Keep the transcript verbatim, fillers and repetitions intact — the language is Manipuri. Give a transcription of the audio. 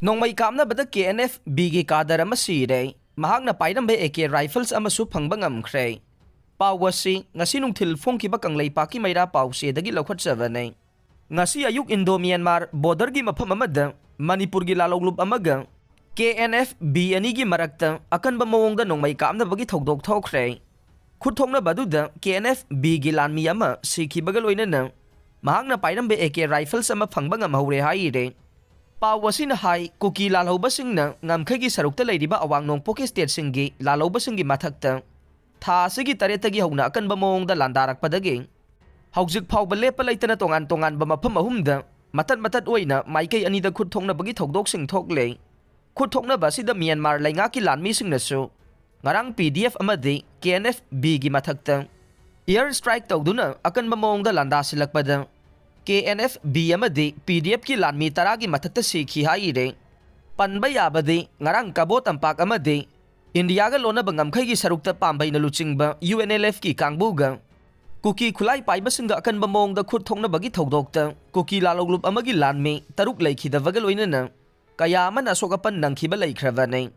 ꯅꯣꯡꯃꯩ ꯀꯥꯞꯅꯕꯗ ꯀꯦ ꯑꯦꯟ ꯑꯦꯐ ꯕꯤꯒꯤ ꯀꯥꯗꯔ ꯑꯃ ꯁꯤꯔꯦ꯫ ꯃꯍꯥꯛꯅ ꯄꯥꯏꯔꯝꯕ ꯑꯦ ꯀꯦ ꯔꯥꯏꯐꯜꯁ ꯑꯃꯁꯨ ꯐꯪꯕ ꯉꯝꯈ꯭ꯔꯦ꯫ ꯄꯥꯎ ꯑꯁꯤ ꯉꯁꯤ ꯅꯨꯡꯊꯤꯜ ꯐꯣꯡꯈꯤꯕ ꯀꯪꯂꯩꯄꯥꯛꯀꯤ ꯃꯩꯔꯥ ꯄꯥꯎꯆꯦꯗꯒꯤ ꯂꯧꯈꯠꯆꯕꯅꯤ꯫ ꯉꯁꯤ ꯑꯌꯨꯛ ꯏꯟꯗꯣ ꯃ꯭ꯌꯥꯟꯃꯥꯔ ꯕꯣꯔꯗꯔꯒꯤ ꯃꯐꯝ ꯑꯃꯗ ꯃꯅꯤꯄꯨꯔꯒꯤ ꯂꯥꯜꯍꯧꯂꯨꯞ ꯑꯃꯒ ꯀꯦ ꯑꯦꯟ ꯑꯦꯐ ꯕꯤ ꯑꯅꯤꯒꯤ ꯃꯔꯛꯇ ꯑꯀꯟꯕ ꯃꯑꯣꯡꯗ ꯅꯣꯡꯃꯩ ꯀꯥꯞꯅꯕꯒꯤ ꯊꯧꯗꯣꯛ ꯊꯣꯛꯈ꯭ꯔꯦ꯫ ꯈꯨꯠ ꯊꯣꯛꯅꯕ ꯑꯗꯨꯗ ꯀꯦ ꯑꯦꯟ ꯑꯦꯐ ꯕꯤꯒꯤ ꯂꯥꯟꯃꯤ ꯑꯃ ꯁꯤꯈꯤꯕꯒ ꯂꯣꯏꯅꯅ ꯃꯍꯥꯛꯅ ꯄꯥꯏꯔꯝꯕ ꯑꯦ ꯀꯦ ꯔꯥꯏꯐꯜꯁ ꯑꯃ ꯐꯪꯕ ꯉꯝꯍꯧꯔꯦ ꯍꯥꯏꯔꯦ꯫ ꯄꯥꯎ ꯑꯁꯤꯅ ꯍꯥꯏ, ꯀꯨꯀꯤ ꯂꯥꯜꯍꯧꯕꯁꯤꯡꯅ ꯉꯝꯈꯩꯒꯤ ꯁꯔꯨꯛꯇ ꯂꯩꯔꯤꯕ ꯑꯋꯥꯡ ꯅꯣꯡꯄꯣꯛꯀꯤ ꯁ꯭ꯇꯦꯠꯁꯤꯡꯒꯤ ꯂꯥꯜꯍꯧꯕꯁꯤꯡꯒꯤ ꯃꯊꯛꯇ ꯊꯥ ꯑꯁꯤꯒꯤ ꯇꯔꯦꯠꯇꯒꯤ ꯍꯧꯅ ꯑꯀꯟꯕ ꯃꯑꯣꯡꯗ ꯂꯥꯟꯗꯥꯔꯛꯄꯗꯒꯤ ꯍꯧꯖꯤꯛ ꯐꯥꯎꯕ ꯂꯦꯞꯄ ꯂꯩꯇꯅ ꯇꯣꯉꯥꯟ ꯇꯣꯉꯥꯟꯕ ꯃꯐꯝ ꯑꯍꯨꯝꯗ ꯃꯇꯠ ꯃꯇꯠ ꯑꯣꯏꯅ ꯃꯥꯏꯀꯩ ꯑꯅꯤꯗ ꯈꯨꯠ ꯊꯣꯛꯅꯕꯒꯤ ꯊꯧꯗꯣꯛꯁꯤꯡ ꯊꯣꯛꯂꯦ꯫ ꯈꯨꯠ ꯊꯣꯛꯅꯕ ꯑꯁꯤꯗ ꯃ꯭ꯌꯥꯟꯃꯥꯔ ꯂꯩꯉꯥꯛꯀꯤ ꯂꯥꯟꯃꯤꯁꯤꯡꯅꯁꯨ ꯉꯔꯥꯡ ꯄꯤ ꯗꯤ ꯑꯦꯐ ꯑꯃꯗꯤ ꯀꯦ ꯑꯦꯟ ꯑꯦꯐ ꯕꯤꯒꯤ ꯃꯊꯛꯇ ꯏꯌꯔ ꯁ꯭ꯇ꯭ꯔꯥꯏꯛ ꯇꯧꯗꯨꯅ ꯑꯀꯟꯕ ꯃꯑꯣꯡꯗ ꯂꯥꯟꯗꯥꯁꯤꯜꯂꯛꯄꯗ ꯀꯦ ꯑꯦꯟ ꯑꯦꯐ ꯕꯤ ꯑꯃꯗꯤ ꯄꯤ ꯗꯤ ꯑꯦꯐꯀꯤ ꯂꯥꯟꯃꯤ ꯇꯔꯥꯒꯤ ꯃꯊꯛꯇ ꯁꯤꯈꯤ ꯍꯥꯏꯔꯦ꯫ ꯄꯟꯕ ꯌꯥꯕꯗꯤ ꯉꯔꯥꯡ ꯀꯕꯣ ꯇꯝꯄꯥꯛ ꯑꯃꯗꯤ ꯏꯟꯗꯤꯌꯥꯒ ꯂꯣꯟꯅꯕ ꯉꯝꯈꯩꯒꯤ ꯁꯔꯨꯛꯇ ꯄꯥꯝꯕꯩꯅ ꯂꯨꯆꯤꯡꯕ ꯌꯨ ꯑꯦꯟ ꯑꯦꯜ ꯑꯦꯐꯀꯤ ꯀꯥꯡꯕꯨꯒ ꯀꯨꯀꯤ ꯈꯨꯠꯂꯥꯏ ꯄꯥꯏꯕꯁꯤꯡꯒ ꯑꯀꯟꯕ ꯃꯑꯣꯡꯗ ꯈꯨꯠ ꯊꯣꯛꯅꯕꯒꯤ ꯊꯧꯗꯣꯛꯇ ꯀꯨꯀꯤ ꯂꯥꯜꯍꯧꯂꯨꯞ ꯑꯃꯒꯤ ꯂꯥꯟꯃꯤ ꯇꯔꯨꯛ ꯂꯩꯈꯤꯗꯕꯒ ꯂꯣꯏꯅꯅ ꯀꯌꯥ ꯑꯃꯅ ꯑꯁꯣꯛ ꯑꯄꯟ ꯅꯪꯈꯤꯕ ꯂꯩꯈ꯭ꯔꯕꯅꯤ꯫